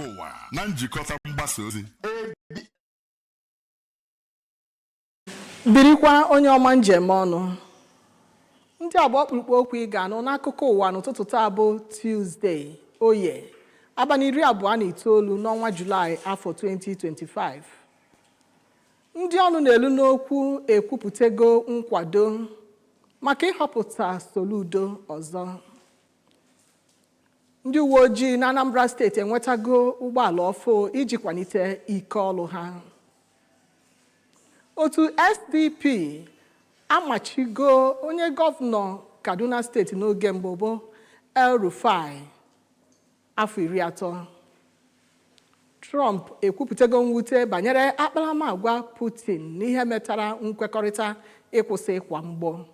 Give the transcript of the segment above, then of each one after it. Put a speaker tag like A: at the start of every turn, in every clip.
A: Akụkọ ụwa na njikọta mgbasa ozi.
B: Birikwa onye ọma njem ọnụ. Ndị a bụ ọkpụrụkpụ okwu ị ga-anụ n'akụkọ ụwa n'ụtụtụ taa bụ Tuzdee, Oye, abalị 29 n'ọnwa Julaị afọ 2025. Ndị ọnụ na-elu n'okwu ekwupụtago nkwado maka ịhọpụta Soludo ọzọ. Ndị uwe ojii na Anambra Steeti enwetago ụgbọala ọfụ iji kwalite ike ọlụ ha. Otu SDP amachigo onye gọvanọ Kaduna Steeti n'oge mbụ bụ El-Rufai afọ 30. Trump ekwupụtago mwute banyere akparamagwa Putin n'ihe metara nkwekọrịta ịkwụsị ịkwa mgbọ.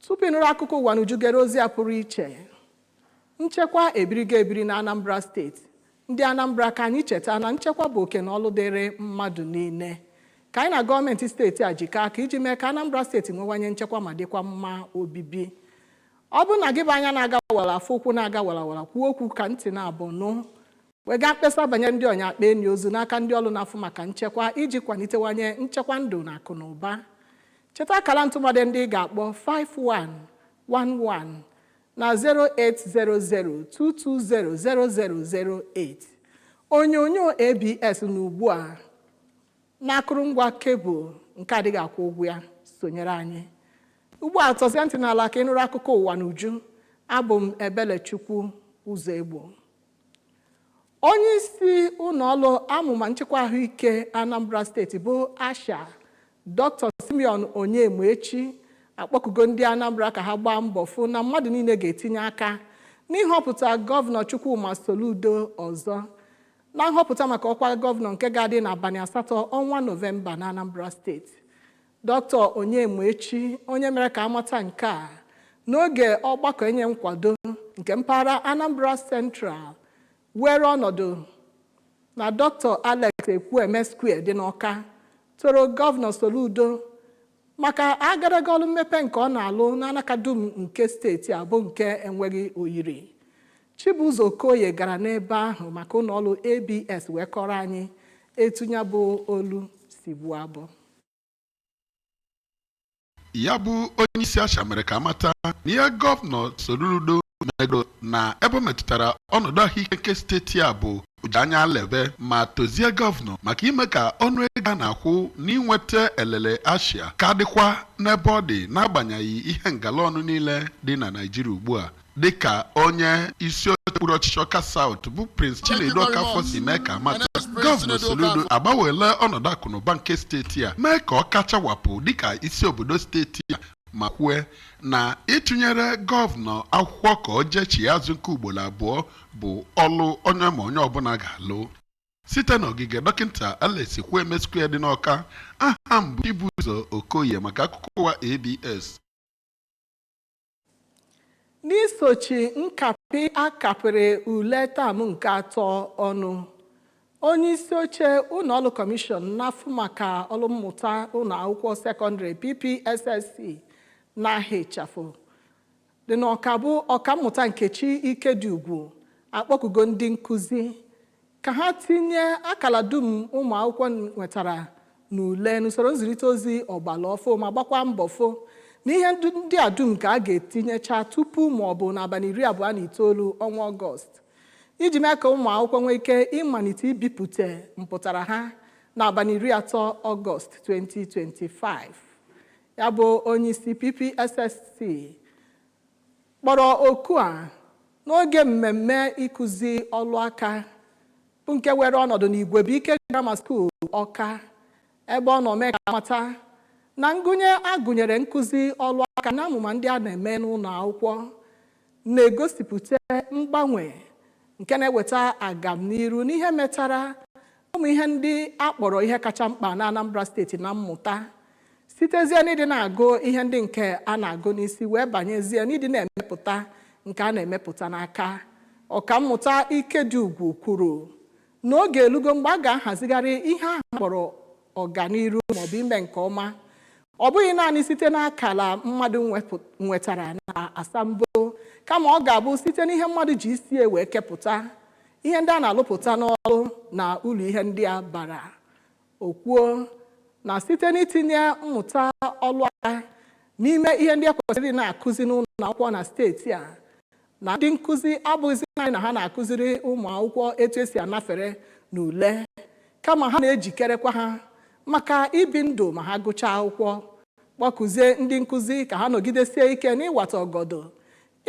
B: Tupu ị nụrụ akụkọ ụwa n'uju, gere ozi a pụrụ iche. Nchekwa ebirigo ebiri na Anambra Steeti. Ndị Anambra, ka anyị cheta na nchekwa bụ oke na ọlụ dịrị mmadụ niile. Ka anyị na gọọmenti steeti a jikọọ aka iji mee ka Anambra Steeti nwewanye nchekwa ma dịkwa mma obibi. Ọ bụrụ na gị bụ anya na-aga wara afụ, ụkwụ na-aga warawara, kwuo okwu ka ntị na-abụ nụ, wega mkpesa banyere ndị ọnya akpa enyi ozu n'aka ndị ọrụ na-afụ maka nchekwa iji kwalitewanye nchekwa ndụ na akụ na ụba. Cheta akara ntụmadị ndị ị ga-akpọ: 5111 na 08002200008. Onyonyo ABS na ugbu a na akụrụngwa kebụl nke adịghị akwụ ụgwọ ya. Sonyere anyị ugbu a. Tọzie ntị n'ala ka ị nụrụ akụkọ ụwa n'uju. Abụ m Ebelechukwu Ụzọegbo. Onye isi ụlọ ọrụ amụma nchekwa ahụike Anambra Steeti bụ ASHIA, Dr. Simeon Onyemaechi, akpọkugo ndị Anambra ka ha gbaa mbọ fụ na mmadụ niile ga-etinye aka n'ịhọpụta Gọvanọ Chukwuma Soludo ọzọ na nhọpụta maka ọkwa gọvanọ nke ga-adị n'abalị 8 ọnwa Nọvemba na Anambra Steeti. Dr. Onyemaechi, onye mere ka amata nke a n'oge ọgbakọ enye nkwado nke mpaghara Anambra Central were ọnọdụ na Dr. Alex Ekwueme Square dị n'Ọka, toro Gọvanọ Soludo maka agadaga ọrụ mmepe nke ọ na-alụ n'alaka dum nke steeti a bụ nke enweghị oyiri. Chibuzo Okoye gara n'ebe ahụ maka ụlọ ọrụ ABS wee kọrọ anyị etu ya bụ olu si gbuo abụ.
C: Ya bụ onye isi ASHIA mere ka amata na ihe Gọvanọ Soludo megoro na ebe o metụtara ọnọdụ ahụike nke steeti a bụ uju anya lebe, ma tozie gọvanọ maka ime ka ọnụ ego a na-akwụ n'inweta elele ASHIA ka dịkwa n'ebe ọ dị, n'agbanyeghị ihe ngala ọnụ niile dị na Naịjirịa ugbu a. Dịka onye isi okpuru ọchịchị Ọka South bụ Prince Chinedu Ọkafọ si mee ka amata, Gọvanọ Soludo agbanweela ọnọdụ akụnụba nke steeti a, mee ka ọ kachawapụ dịka isi obodo steeti a, ma kwue na ịtụnyere gọvanọ akwụkwọ ka o jechie azụ nke ugboro abụọ bụ ọlụ onye ma onye ọbụla ga-alụ. Site n'ogige Dọkịta Alex Ekwueme Square dị n'Ọka, aha m bụ Chibuzo Okoye maka akụkọ ụwa ABS.
B: N'isochi nkapị akapịrị ule term nke atọ ọnụ, onye isi oche ụlọ ọrụ kọmishọn n'afọ maka ọrụ mmụta ụlọ akwụkwọ sekọndịrị PPSSC n'aha ịchafụ dị n'Ọka bụ Ọkammụta Nkechi Ikediugwu, akpọkugo ndị nkụzi ka ha tinye akara dum ụmụ akwụkwọ nwetara n'ule n'usoro nzirịta ozi ọgbara ọfụ, ma gbakwa mbọ fụ na ihe ndị a dum ka a ga-etinyecha tupu ma ọ bụ n'abalị 29 ọnwa Ọgọst, iji mee ka ụmụ akwụkwọ nwee ike ịmalite ibipụta mpụtara ha n'abalị 30 Ọgọst 2025. Ya bụ onye isi PPSSC kpọrọ oku a n'oge mmemme ịkụzi ọlụ aka bụ nke were ọnọdụ n'Igwebuike Grammar School, Ọka, ebe ọ nọ mee ka amata na ngụnye agụnyere nkụzi ọlụ aka na amụma ndị a na-eme n'ụlọ akwụkwọ na-egosipụta mgbanwe nke na-eweta agamniru n'ihe metara ụmụ ihe ndị a kpọrọ ihe kacha mkpa na Anambra Steeti na mmụta, sitezie n'ịdị na-agụ ihe ndị nke a na-agụ n'isi wee banyezie n'ịdị na-emepụta nke a na-emepụta n'aka. Ọkammụta Ikediugwu kwuru na oge elugo mgbe a ga-ahazigharị ihe ahụ kpọrọ ọganiru maọbụ ime nke ọma, ọ bụghị naanị site n'akara mmadụ nwetara na asambo, kama ọ ga-abụ site n'ihe mmadụ ji isi wee kepụta. Ihe ndị a na-alụpụta n'ọrụ na uru ihe ndị a bara. O kwuo na site n'itinye mmụta ọlụ aka n'ime ihe ndị e kwesịrị na-akụzi n'ụlọ akwụkwọ na steeti a, na ndị nkụzi abụghịzi naanị na ha na-akụziri ụmụ akwụkwọ etu esi anafere n'ule, kama ha na-ejikerekwa ha maka ibi ndụ ma ha gụchaa akwụkwọ. Kpọkụzie ndị nkụzi ka ha nọgidesie ike n'ịwata ọgọdọ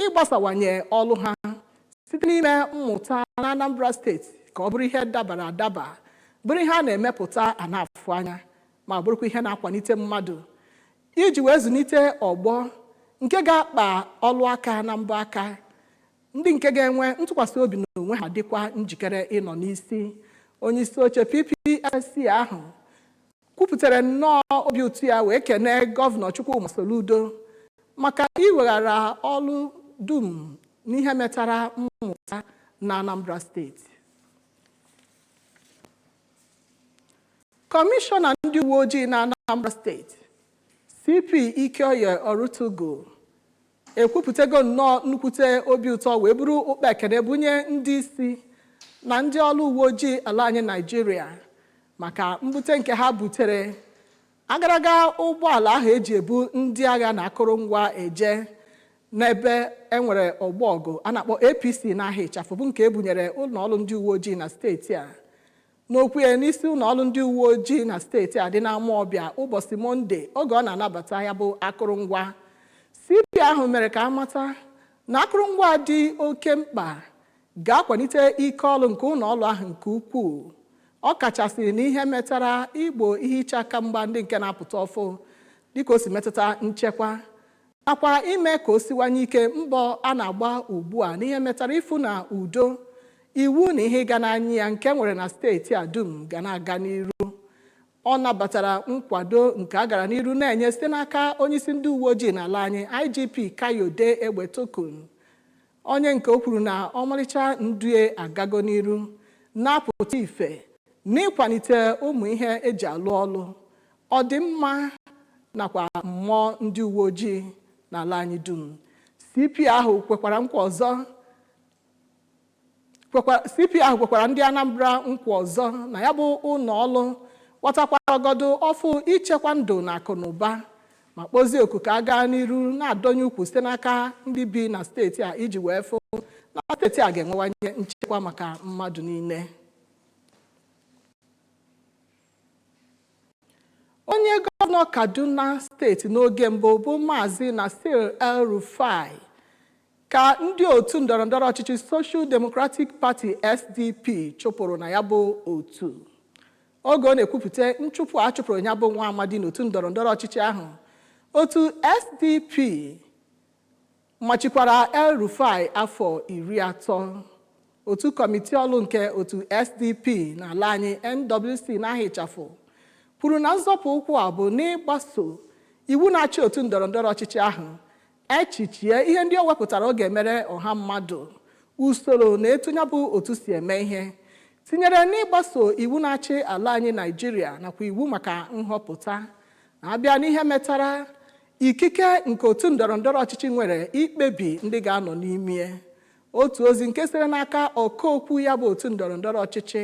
B: ịgbasawanye ọlụ ha site n'ime mmụta na Anambra Steeti ka ọ bụrụ ihe dabara adaba, bụrụ ihe a na-emepụta a na-afụ anya, ma bụrụkwa ihe na-akwalite mmadụ iji wee zụlite ọgbọ nke ga-akpa ọlụ aka na mbọ aka, ndị nke ga-enwe ntụkwasị obi n'onwe ha, dịkwa njikere ịnọ n'isi. Onye isi oche PPSC ahụ kwupụtara nnọọ obi ụtọ ya wee kenee Gọvanọ Chukwuma Soludo maka iweghara ọlụ dum n'ihe metara mmụta na Anambra Steeti. Kọmishọna ndị uwe ojii na Anambra Steeti, CP Ikeoye Orutugu, ekwupụtago nnọọ nnukwute obi ụtọ wee buru ụkpa ekene bunye ndị isi na ndị ọrụ uwe ojii ala anyị Naịjirịa maka mbute nke ha butere agaraga ụgbọala ahụ eji ebu ndị agha na akụrụngwa eje n'ebe enwere ọgbọ ọgụ a na-akpọ APC n'aha ịchafụ, bụ nke ebunyere ụlọ ọrụ ndị uwe ojii na steeti a. N'okwu ya n'isi ụlọ ọrụ ndị uwe ojii na steeti a dị n'Amawbịa ụbọchị Mọnde, oge ọ na-anabata ya bụ akụrụngwa, CP ahụ mere ka amata na akụrụngwa dị oke mkpa ga-akwalite ike ọrụ nke ụlọ ọrụ ahụ nke ukwuu, ọ kachasị n'ihe metara igbo ihe iche aka mgba ndị nke na-apụta ọfụ dịka o si metụta nchekwa, nakwa ime ka o siwanye ike mbọ a na-agba ugbu a n'ihe metara ịfụ na udo, iwu na ihe ịga n'anya ya nke nwere na steeti a dum ga na-aga n'iru. Ọ nabatara nkwado nke a gara n'iru na-enye site n'aka onyeisi ndị uwe ojii n'ala anyị, IGP Kayode Egbetokun, onye nke o kwuru na ọmarịcha ndue agago n'iru na-apụta ife n'ịkwalite ụmụ ihe eji alụ ọlụ ọdịmma nakwa mmụọ ndị uwe ojii n'ala anyị dum. CP ahụ kwekwara nkwa ọzọ CP ahụ kwekwara ndị Anambra nkwa ọzọ na ya bụ ụlọ ọlụ ghọtakwara ọgọdụ ọfụ ichekwa ndụ na akụ na ụba, ma kpọzie oku ka a gaa n'iru na-adọnye ukwu site n'aka ndị bi na steeti a iji wee fụ na steeti a ga-enwewanye nchekwa maka mmadụ niile. Onye gọvanọ Kaduna Steeti n'oge mbụ bụ Maazị Nasir El-Rufai ka ndị otu ndọrọndọrọ ọchịchị Social Democratic Party SDP chụpụrụ na ya bụ otu. Oge ọ na-ekwupụta nchụpụ a chụpụrụ ya bụ nwa amadi n'otu ndọrọndọrọ ọchịchị ahụ, otu SDP machikwara El-Rufai afọ 30. Otu kọmitii ọlụ nke otu SDP n'ala anyị NWC n'aha ịchafụ kwuru na nzọpụ ụkwụ a bụ n'ịgbaso iwu na-achị otu ndọrọndọrọ ọchịchị ahụ, echichie ihe ndị o wepụtara oge mere ọha mmadụ, usoro na etu ya bụ otu si eme ihe, tinyere n'ịgbaso iwu na-achị ala anyị Naịjirịa nakwa iwu maka nhọpụta. Na-abịa n'ihe metara ikike nke otu ndọrọndọrọ ọchịchị nwere ikpebi ndị ga-anọ n'ime. Otu ozi nke sitere n'aka ọkaokwu ya bụ otu ndọrọndọrọ ọchịchị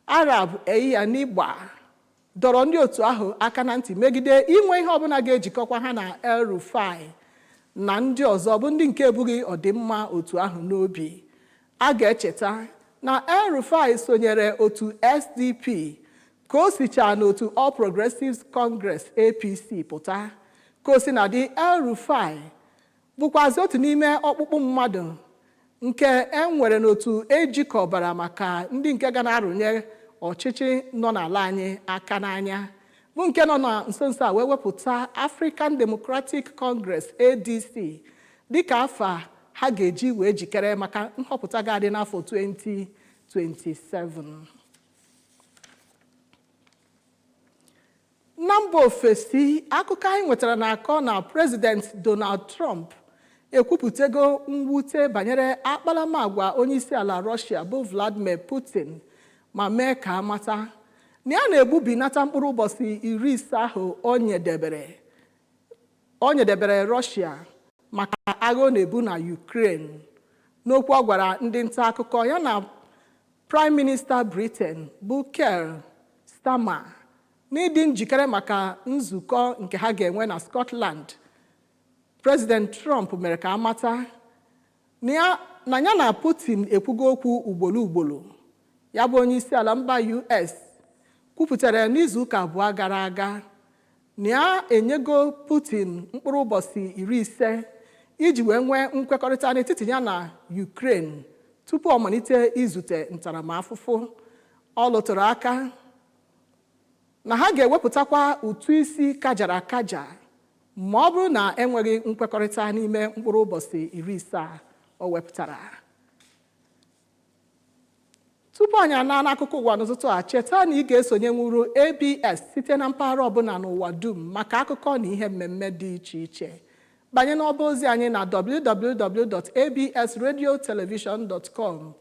B: Arab Eyanigba dọrọ ndị otu ahụ aka na ntị megide inwe ihe ọbụla ga-ejikọkwa ha na El-Rufai na ndị ọzọ bụ ndị nke ebughị ọdịmma otu ahụ n'obi. A ga-echeta na El-Rufai sonyere otu SDP ka o sichaa n'otu All Progressives Congress APC pụta. Ka o si na dị, El-Rufai bụkwazị otu n'ime ọkpụkpụ mmadụ nke e nwere n'otu ejikọbara maka ndị nke ga na-arụnye ọchịchị nọ n'ala anyị aka n'anya, bụ nke nọ na nso nso a wee wepụta African Democratic Congress ADC dịka afa ha ga-eji wee jikere maka nhọpụta ga-adị n'afọ 2027. Na mba ofesi, akụkọ anyị nwetara na-akọ na Prezident Donald Trump ekwupụtago mwute banyere akparamagwa onyeisiala Russia bụ Vladimir Putin, ma mee ka amata na ya na-egbubinata mkpụrụ ụbọchị 50 ahụ o nyedebere Russia maka agha ọ na-ebu na Ukraine. N'okwu ọ gwara ndị nta akụkọ ya na Prime Minister Britain bụ Keir Starmer n'ịdị njikere maka nzukọ nke ha ga-enwe na Scotland, President Trump mere ka amata na ya na Putin ekwugo okwu ugboro ugboro. Ya bụ onye isi ala mba US kwupụtara n'izuụka 2 gara aga na ya enyego Putin mkpụrụ ụbọchị 50 iji wee nwee nkwekọrịta n'etiti ya na Ukraine tupu ọ malite izute ntaramahụhụ. Ọ lụtụrụ aka na ha ga-ewepụtakwa ụtụ isi kajara akaja ma ọ bụrụ na enweghị nkwekọrịta n'ime mkpụrụ ụbọchị 50 o wepụtara. Tupu anyị ana n'akụkọ ụwa n'ụtụtụ a, cheta na ị ga-esonye nwuru ABS site na mpaghara ọbụla n'ụwa dum maka akụkọ na ihe mmemme dị iche iche. Banye n'ọba ozi anyị na www.absradiotelevision.com.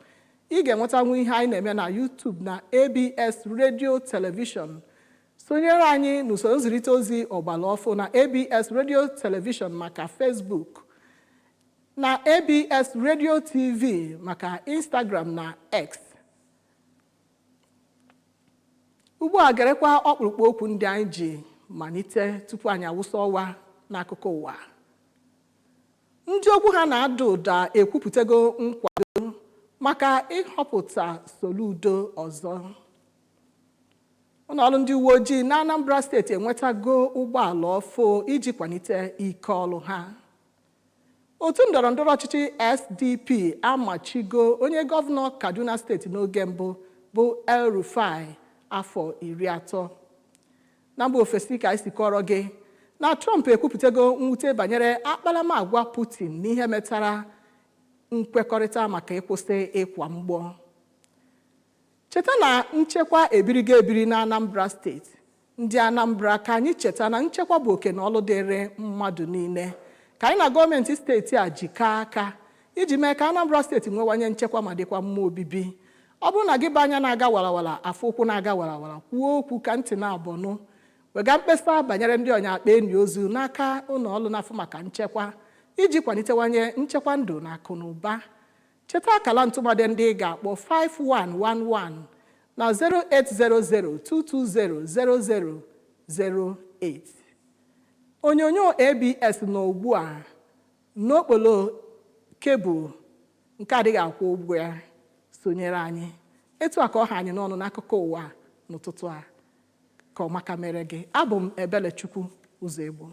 B: Ị ga-enwetanwu ihe anyị na-eme na YouTube na ABS Radio Television. Sonyere anyị n'usoro nzirịta ozi ọgbara ọfụ na ABS Radio Television maka Facebook, na ABS Radio TV maka Instagram na X. Ugbu a, gerekwa ọkpụrụkpụ okwu ndị anyị ji malite tupu anyị awụsa ọwa n'akụkọ ụwa. Ndị okwu ha na-ada ụda ekwupụtago nkwado maka ịhọpụta Soludo ọzọ. Ụlọọrụ ndị uwe ojii na Anambra Steeti enwetago ụgbọala ọfụ iji kwalite ike ọrụ ha. Otu ndọrọ ndọrọ ọchịchị SDP amachigo onye gọvanọ Kaduna Steeti n'oge mbụ bụ El Rufai afọ 30. Na mba ofesi ka anyị si kọrọ gị na Trump ekwupụtago mwute banyere akparamagwa Putin n'ihe metara nkwekọrịta maka ịkwụsị ịkwa mgbọ. Cheta na nchekwa ebirigo ebiri na Anambra Steeti. Ndị Anambra, ka anyị cheta na nchekwa bụ oke na ọlụ dịrị mmadụ niile. Ka anyị na gọọmenti steeti a jikọọ aka iji mee ka Anambra Steeti nwewanye nchekwa ma dịkwa mma obibi. Ọ bụrụ na gị bụ anya na-aga warawara, afọ ụkwụ na-aga warawara, kwuo okwu ka ntị na-abọnụ. Wega mkpesa banyere ndị ọnya akpa enyi ozu n'aka ụlọ ọrụ na-afụ maka nchekwa iji kwalitewanye nchekwa ndụ na akụ na ụba. Cheta akala ntụmadị ndị ị ga-akpọ 5111 na 08002200008. Onyonyo ABS nọ ugbu a n'okporo kebụl nke adịghị akwụ ụgwọ ya. Sonyere anyị. Etu a ka ọ ha anyị n'ọnụ n'akụkọ ụwa n'ụtụtụ a. Ka ọmaka mere gị. Abụ m Ebelechukwu Ụzọegbu.